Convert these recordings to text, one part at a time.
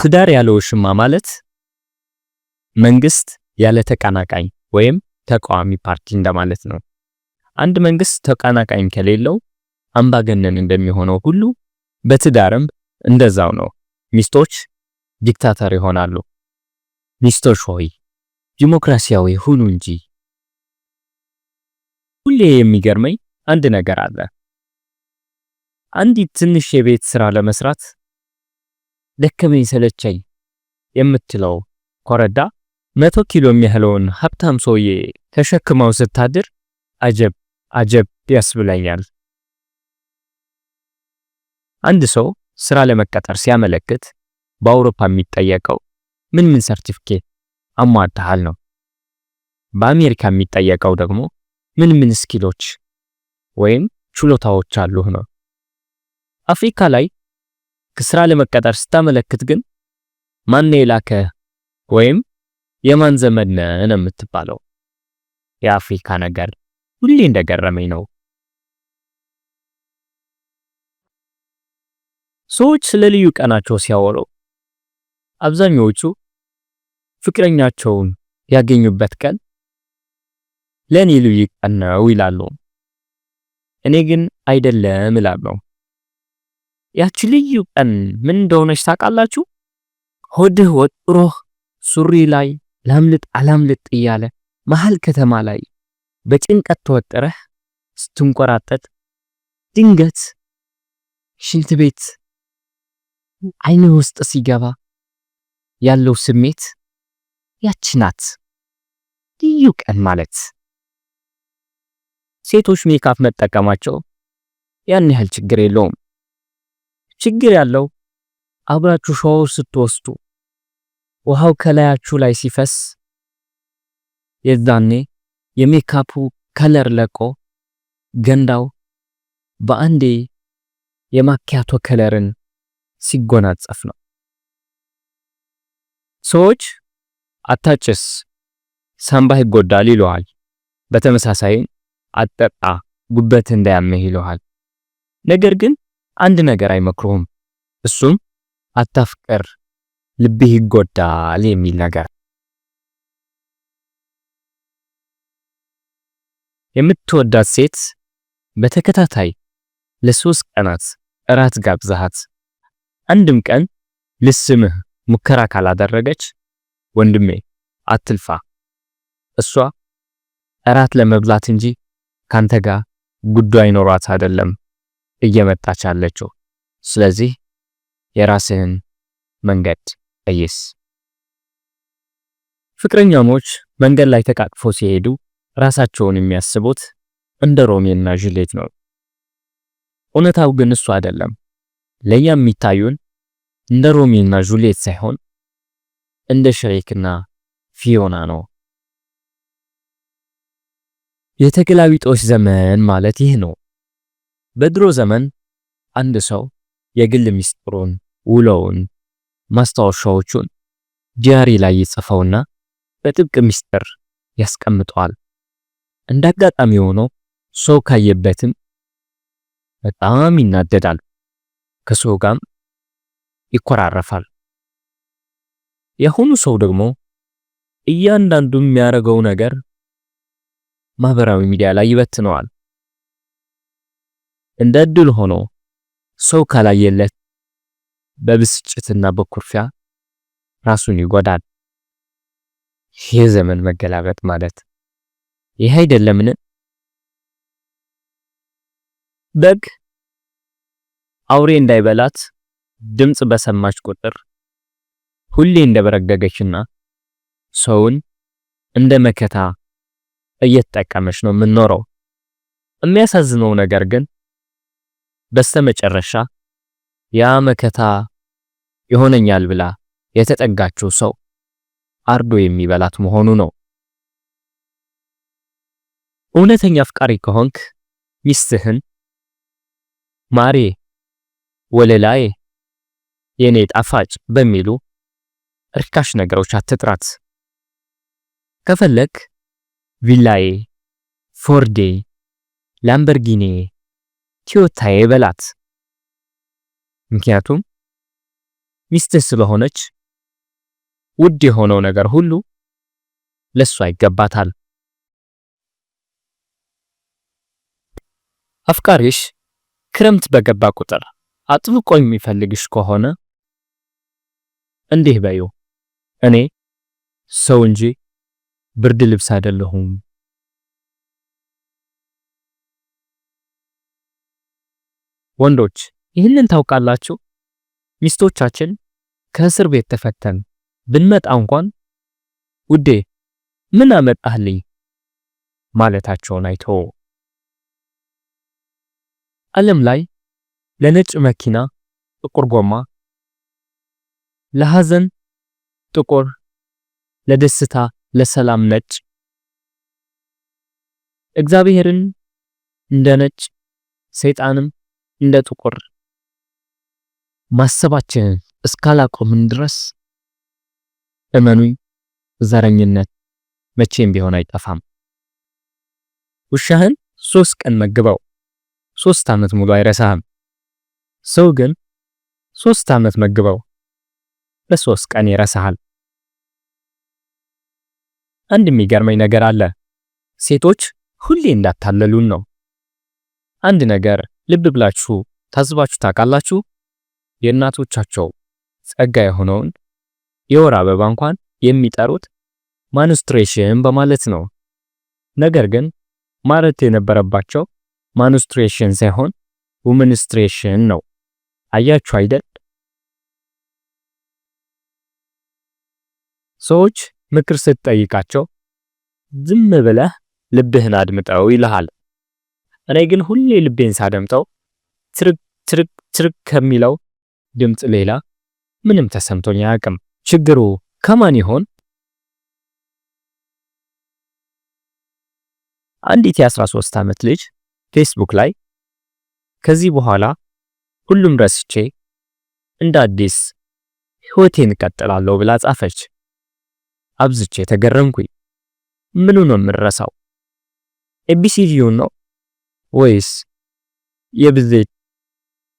ትዳር ያለ ውሽማ ማለት መንግስት ያለ ተቀናቃኝ ወይም ተቃዋሚ ፓርቲ እንደማለት ነው። አንድ መንግስት ተቀናቃኝ ከሌለው አምባገነን እንደሚሆነው ሁሉ በትዳርም እንደዛው ነው። ሚስቶች dictator ይሆናሉ። ሚስቶች ሆይ ዲሞክራሲያዊ ሁኑ እንጂ። ሁሌ የሚገርመኝ አንድ ነገር አለ። አንዲት ትንሽ የቤት ስራ ለመስራት ደከመኝ ሰለቸኝ የምትለው ኮረዳ 100 ኪሎ የሚያህለውን ሀብታም ሰውዬ ተሸክመው ስታድር አጀብ አጀብ ያስብለኛል። አንድ ሰው ስራ ለመቀጠር ሲያመለክት በአውሮፓ የሚጠየቀው ምን ምን ሰርቲፊኬት አሟልተሃል ነው። በአሜሪካ የሚጠየቀው ደግሞ ምን ምን skill ኦች ወይም ችሎታዎች አሉህ ነው። አፍሪካ ላይ ከስራ ለመቀጠር ስታመለክት ግን ማን የላከህ ወይም የማን ዘመድ ነህ ነው የምትባለው። የአፍሪካ ነገር ሁሌ እንደገረመኝ ነው። ሰዎች ስለ ልዩ ቀናቸው ሲያወሩ አብዛኛዎቹ ፍቅረኛቸውን ያገኙበት ቀን ለኔ ልዩ ቀን ነው ይላሉ። እኔ ግን አይደለም እላለሁ። ያቺ ልዩ ቀን ምን እንደሆነች ታውቃላችሁ? ሆድህ ወጥሮህ ሱሪ ላይ ላምልጥ አላምልጥ እያለ መሃል ከተማ ላይ በጭንቀት ተወጥረህ ስትንቆራጠጥ ድንገት ሽንት ቤት ዓይንህ ውስጥ ሲገባ ያለው ስሜት ያቺ ናት ልዩ ቀን ማለት። ሴቶች ሜካፕ መጠቀማቸው ያን ያህል ችግር የለውም። ችግር ያለው አብራችሁ ሻወር ስትወስዱ ውሃው ከላያችሁ ላይ ሲፈስ የዛኔ የ makeup ኡ color ለቆ ገንዳው በአንዴ የማኪያቶ color ን ሲጎናጸፍ ነው። ሰዎች አታጭስ ሳምባህ ይጎዳል ይለዋል። በተመሳሳይ አትጠጣ ጉበት እንዳያምህ ይለዋል። ነገር ግን አንድ ነገር አይመክሩህም። እሱም አታፍቅር ልብህ ይጎዳል የሚል ነገር። የምትወዳት ሴት በተከታታይ ለ3 ቀናት እራት ጋብዛሃት አንድም ቀን ልስምህ ሙከራ ካላደረገች ወንድሜ አትልፋ። እሷ እራት ለመብላት እንጂ ካንተ ጋር ጉዳይ ኖሯት አይደለም እየመጣች ያለችው። ስለዚህ የራስህን መንገድ ቀይስ። ፍቅረኛሞች መንገድ ላይ ተቃቅፎ ሲሄዱ ራሳቸውን የሚያስቡት እንደ ሮሜና ጁልየት ነው። እውነታው ግን እሱ አይደለም። ለኛ የሚታዩን እንደ ሮሜና ጁልየት ሳይሆን እንደ ሽሬክና ፊዮና ነው። የተገላቢጦሽ ዘመን ማለት ይህ ነው። በድሮ ዘመን አንድ ሰው የግል ሚስጥሩን፣ ውሎውን፣ ማስታወሻዎቹን diary ላይ ይጽፈውና በጥብቅ ሚስጥር ያስቀምጠዋል። እንደ አጋጣሚ ሆኖ ሰው ካየበትም በጣም ይናደዳል፣ ከሰው ጋርም ይኮራረፋል። የአሁኑ ሰው ደግሞ እያንዳንዱ የሚያደርገው ነገር ማህበራዊ ሚዲያ ላይ ይበትነዋል። እንደ እድል ሆኖ ሰው ካላየለት በብስጭትና በኩርፊያ ራሱን ይጎዳል። የዘመን መገላበጥ ማለት ይህ አይደለምን? በግ አውሬ እንዳይበላት ድምፅ በሰማች ቁጥር ሁሌ እንደበረገገችና ሰውን እንደ መከታ እየተጠቀመች ነው የምንኖረው። የሚያሳዝነው ነገር ግን በስተመጨረሻ ያ መከታ ይሆነኛል ብላ የተጠጋችው ሰው አርዶ የሚበላት መሆኑ ነው። እውነተኛ አፍቃሪ ከሆንክ ሚስትህን ማሬ፣ ወለላዬ፣ የኔ ጣፋጭ በሚሉ እርካሽ ነገሮች አትጥራት። ከፈለክ ቪላዬ፣ ፎርዴ፣ ላምበርጊኔ፣ ቶዮታዬ በላት። ምክንያቱም ሚስትህ ስለሆነች ውድ የሆነው ነገር ሁሉ ለሷ ይገባታል። አፍቃሪሽ ክረምት በገባ ቁጥር አጥብቆ የሚፈልግሽ ከሆነ እንዲህ በይው፣ እኔ ሰው እንጂ ብርድ ልብስ አይደለሁም። ወንዶች ይህንን ታውቃላችሁ? ሚስቶቻችን ከእስር ቤት ተፈተን ብንመጣ እንኳን ውዴ ምን አመጣህልኝ ማለታቸውን አይቶ። ዓለም ላይ ለነጭ መኪና ጥቁር ጎማ፣ ለሐዘን ጥቁር፣ ለደስታ ለሰላም ነጭ፣ እግዚአብሔርን እንደ ነጭ ሰይጣንም እንደ ጥቁር ማሰባችንን እስካላቆምን ድረስ እመኑኝ ዘረኝነት መቼም ቢሆን አይጠፋም። ውሻህን 3 ቀን መግበው 3 ዓመት ሙሉ አይረሳህም። ሰው ግን 3 ዓመት መግበው በ3 ቀን ይረሳሃል። አንድ የሚገርመኝ ነገር አለ። ሴቶች ሁሌ እንዳታለሉን ነው። አንድ ነገር ልብ ብላችሁ ታዝባችሁ ታውቃላችሁ? የእናቶቻቸው ጸጋ የሆነውን የወር አበባ እንኳን የሚጠሩት menstruation በማለት ነው። ነገር ግን ማለት የነበረባቸው menstruation ሳይሆን womenstruation ነው። አያችሁ አይደል? ሰዎች ምክር ስትጠይቃቸው ዝም ብለህ ልብህን አድምጠው ይልሃል። እኔ ግን ሁሌ ልቤን ሳደምጠው ትርክ ትርክ ትርክ ከሚለው ድምፅ ሌላ ምንም ተሰምቶኝ አያውቅም። ችግሩ ከማን ይሆን? አንዲት የ13 ዓመት ልጅ ፌስቡክ ላይ ከዚህ በኋላ ሁሉም ረስቼ እንደ አዲስ ህይወቴን እቀጥላለሁ ብላ ጻፈች። አብዝቼ ተገረምኩኝ። ምኑ ነው የምረሳው? ABCD ውን ነው ወይስ የብዜት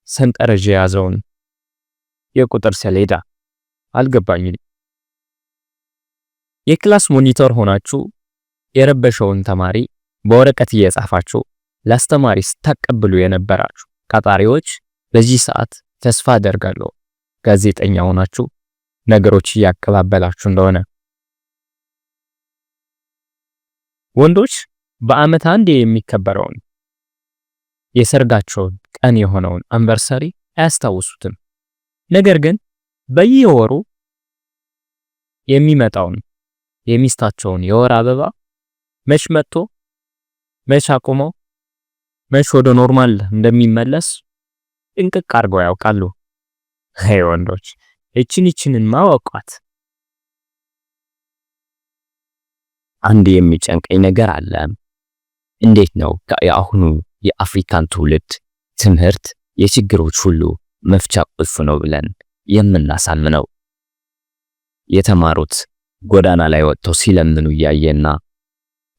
ሰንጠረዥ የያዘውን የቁጥር ሰሌዳ? አልገባኝም። የ class monitor ሆናችሁ የረበሸውን ተማሪ በወረቀት እየጻፋችሁ ለአስተማሪ ስታቀብሉ የነበራችሁ ቀጣሪዎች በዚህ ሰዓት ተስፋ አደርጋለሁ ጋዜጠኛ ሆናችሁ ነገሮች እያቀባበላችሁ እንደሆነ። ወንዶች በዓመት አንዴ የሚከበረውን የሰርጋቸውን ቀን የሆነውን anniversary አያስታውሱትም። ነገር ግን በየወሩ የሚመጣውን የሚስታቸውን የወር አበባ መች መጥቶ መች አቁመው መች ወደ normal እንደሚመለስ ጥንቅቅ አድርገው ያውቃሉ። አይ ወንዶች እችን እችንን ማወቋት። አንድ የሚጨንቀኝ ነገር አለ። እንዴት ነው የአሁኑ የአፍሪካን ትውልድ ትምህርት የችግሮች ሁሉ መፍቻ ቁልፍ ነው ብለን የምናሳምነው? የተማሩት ጎዳና ላይ ወጥተው ሲለምኑ እያየና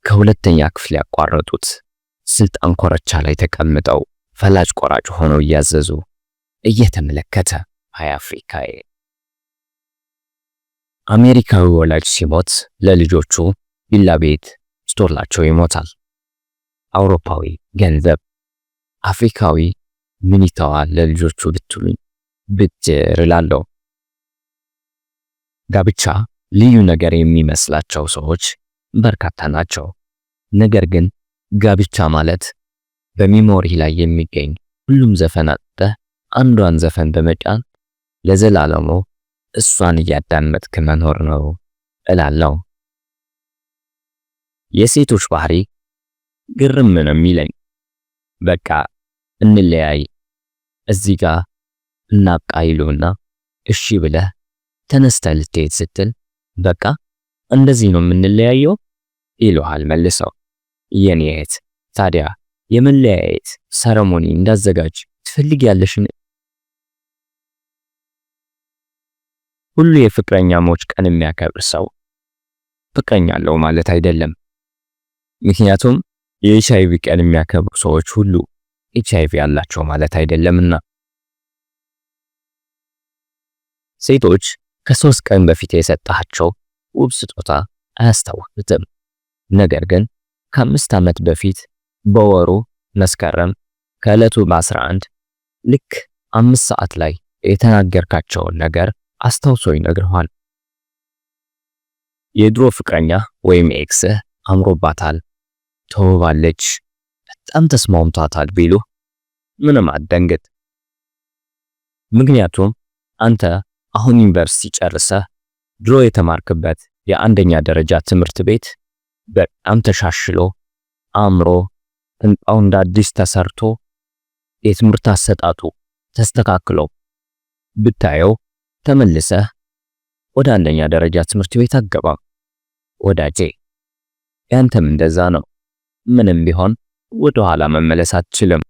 ከሁለተኛ ክፍል ያቋረጡት ስልጣን ኮረቻ ላይ ተቀምጠው ፈላጭ ቆራጭ ሆነው እያዘዙ እየተመለከተ፣ አይ አፍሪካዬ። አሜሪካዊ ወላጅ ሲሞት ለልጆቹ ቪላ ቤት ስቶላቸው ይሞታል። አውሮፓዊ ገንዘብ፣ አፍሪካዊ ምን ይተዋል ለልጆቹ ብትሉኝ ብድር እላለሁ። ጋብቻ ልዩ ነገር የሚመስላቸው ሰዎች በርካታ ናቸው። ነገር ግን ጋብቻ ማለት በ memory ላይ የሚገኝ ሁሉም ዘፈን አጥተህ አንዷን ዘፈን በመጫን ለዘላለሙ እሷን እያዳመጥክ መኖር ነው እላለሁ። የሴቶች ባህሪ ግርም ነው የሚለኝ። በቃ እንለያይ፣ እዚህ ጋር እናብቃ ይሉና እሺ ብለህ ተነስተህ ልትሄድ ስትል በቃ እንደዚህ ነው የምንለያየው ይሉሃል መልሰው። የኔ እህት ታዲያ የመለያየት ceremony እንዳዘጋጅ ትፈልጊያለሽን? ሁሉ የፍቅረኛሞች ቀን የሚያከብር ሰው ፍቅረኛ አለው ማለት አይደለም። ምክንያቱም የኤችአይቪ ቀን የሚያከብሩ ሰዎች ሁሉ ኤችአይቪ አላቸው ማለት አይደለምና። ሴቶች ከ3 ቀን በፊት የሰጣቸው ውብ ስጦታ አያስታውሱትም። ነገር ግን ከ5 ዓመት በፊት በወሩ መስከረም ከዕለቱ በ11 ልክ 5 ሰዓት ላይ የተናገርካቸውን ነገር አስታውሶ ይነግርሃል። የድሮ ፍቅረኛ ወይም ex ህ አምሮባታል፣ ተውባለች፣ በጣም ተስማምቷታል ቢሉ ምንም አትደንግጥ። ምክንያቱም አንተ አሁን ዩኒቨርሲቲ ጨርሰህ ድሮ የተማርክበት የአንደኛ ደረጃ ትምህርት ቤት በጣም ተሻሽሎ፣ አምሮ፣ ህንፃው እንደ አዲስ ተሰርቶ፣ የትምህርት አሰጣጡ ተስተካክሎ ብታየው ተመልሰህ ወደ አንደኛ ደረጃ ትምህርት ቤት አትገባም። ወዳጄ፣ ያንተም እንደዛ ነው። ምንም ቢሆን ወደ ኋላ መመለስ አትችልም።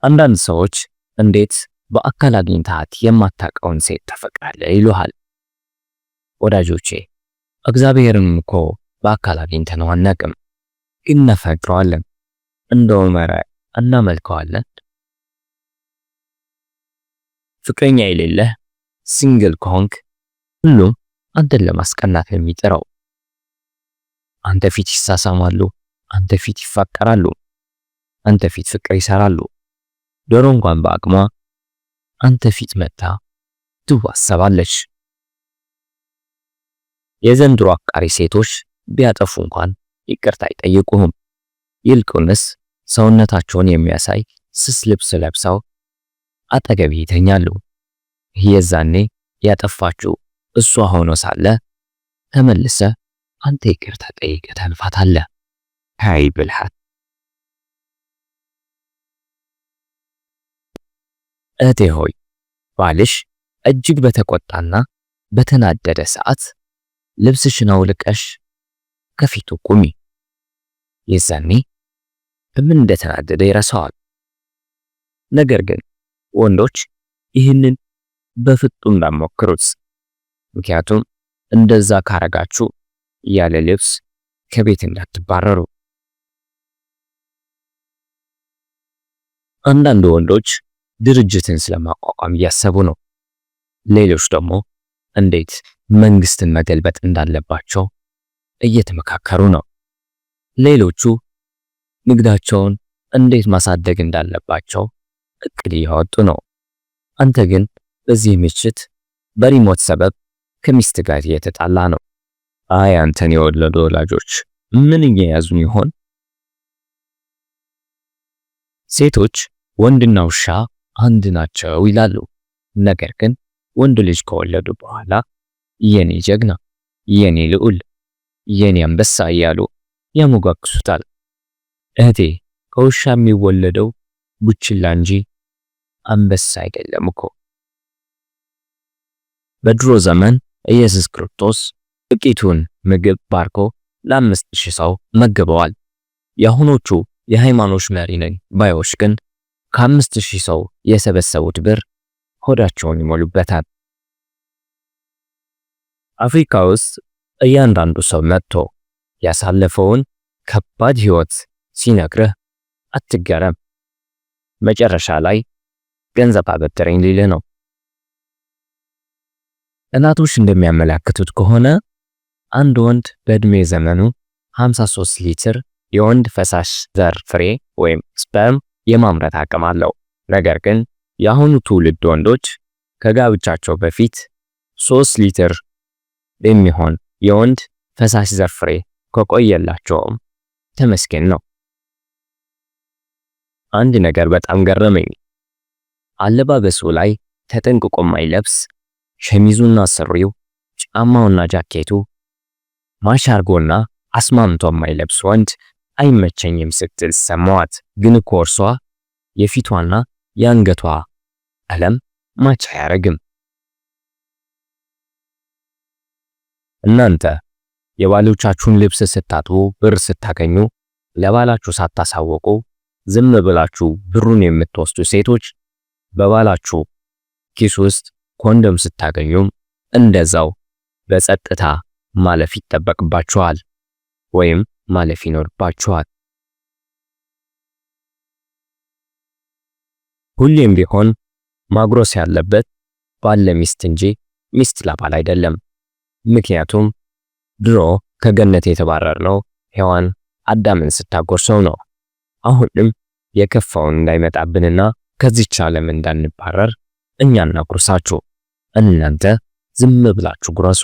አንዳንድ ሰዎች እንዴት በአካል አግኝተሃት የማታውቀውን ሴት ታፈቅራለህ ይሉሃል። ወዳጆቼ፣ እግዚአብሔርን እኮ በአካል አግኝተነው አናውቅም፣ ግን እናፈቅረዋለን። እንደ ዑመር እናመልከዋለን። ፍቅረኛ የሌለህ single ከሆንክ ሁሉም አንተን ለማስቀናት ነው የሚጥረው። አንተ ፊት ይሳሳማሉ፣ አንተ ፊት ይፋቀራሉ፣ አንተ ፊት ፍቅር ይሰራሉ። ዶሮ እንኳን በአቅሟ አንተ ፊት መጥታ ትዋሰባለች። የዘንድሮ አፍቃሪ ሴቶች ቢያጠፉ እንኳን ይቅርታ አይጠይቁህም። ይልቁንስ ሰውነታቸውን የሚያሳይ ስስ ልብስ ለብሰው አጠገብህ ይተኛሉ። የዛኔ ያጠፋችው እሷ ሆኖ ሳለ ተመልሰህ አንተ ይቅርታ ጠይቀህ ታልፋታለህ። አይ ብልሃት! እህቴ ሆይ፣ ባልሽ እጅግ በተቆጣና በተናደደ ሰዓት ልብስሽን አውልቀሽ ከፊቱ ቁሚ። የዛኔ በምን እንደተናደደ ይረሳዋል። ነገር ግን ወንዶች ይህንን በፍጹም እንዳትሞክሩት። ምክንያቱም እንደዛ ካረጋችሁ ያለ ልብስ ከቤት እንዳትባረሩ። አንዳንድ ወንዶች ድርጅትን ስለማቋቋም እያሰቡ ነው። ሌሎች ደግሞ እንዴት መንግስትን መገልበጥ እንዳለባቸው እየተመካከሩ ነው። ሌሎቹ ንግዳቸውን እንዴት ማሳደግ እንዳለባቸው እቅድ እያወጡ ነው። አንተ ግን በዚህ ምሽት በ remote ሰበብ ከሚስት ጋር እየተጣላ ነው። አይ አንተን የወለዱ ወላጆች ምን እየያዙን ይሆን? ሴቶች ወንድና ውሻ አንድ ናቸው ይላሉ። ነገር ግን ወንድ ልጅ ከወለዱ በኋላ የኔ ጀግና፣ የኔ ልዑል፣ የኔ አንበሳ እያሉ ያሞጋግሱታል። እህቴ፣ ከውሻ የሚወለደው ቡችላ እንጂ አንበሳ አይደለም እኮ። በድሮ ዘመን ኢየሱስ ክርስቶስ ጥቂቱን ምግብ ባርኮ ለ5,000 ሰው መግበዋል። የአሁኖቹ የሃይማኖት መሪ ነኝ ባዮች ግን ከ5,000 ሰው የሰበሰቡት ብር ሆዳቸውን ይሞሉበታል። አፍሪካ ውስጥ እያንዳንዱ ሰው መጥቶ ያሳለፈውን ከባድ ህይወት ሲነግርህ አትገረም። መጨረሻ ላይ ገንዘብ አበድረኝ ሊልህ ነው። ጥናቶች እንደሚያመላክቱት ከሆነ አንድ ወንድ በእድሜ ዘመኑ 53 ሊትር የወንድ ፈሳሽ ዘር ፍሬ ወይም sperm የማምረት አቅም አለው። ነገር ግን የአሁኑ ትውልድ ወንዶች ከጋብቻቸው በፊት 3 ሊትር የሚሆን የወንድ ፈሳሽ ዘር ፍሬ ከቆየላቸውም ተመስገን ነው። አንድ ነገር በጣም ገረመኝ። አለባበሱ ላይ ተጠንቅቆ የማይለብስ፣ ሸሚዙና ሱሪው፣ ጫማውና ጃኬቱ match አርጎና አስማምቶ የማይለብስ ወንድ አይመቸኝም ስትል ሰማዋት። ግን እኮ እርሷ የፊቷና የአንገቷ ቀለም match አያረግም። እናንተ የባሎቻችሁን ልብስ ስታጥቡ ብር ስታገኙ ለባላችሁ ሳታሳወቁ ዝም ብላችሁ ብሩን የምትወስዱ ሴቶች፣ በባላችሁ ኪስ ውስጥ ኮንዶም ስታገኙም እንደዛው በጸጥታ ማለፍ ይጠበቅባችኋል ወይም ማለፍ ይኖርባችኋል። ሁሌም ቢሆን ማጉረስ ያለበት ባል ለሚስት እንጂ ሚስት ለባል አይደለም። ምክንያቱም ድሮ ከገነት የተባረርነው ሔዋን አዳምን ስታጎርሰው ነው። አሁንም የከፋውን እንዳይመጣብንና ከዚች ዓለም እንዳንባረር እኛ እናጉርሳችሁ፣ እናንተ ዝም ብላችሁ ጉረሱ።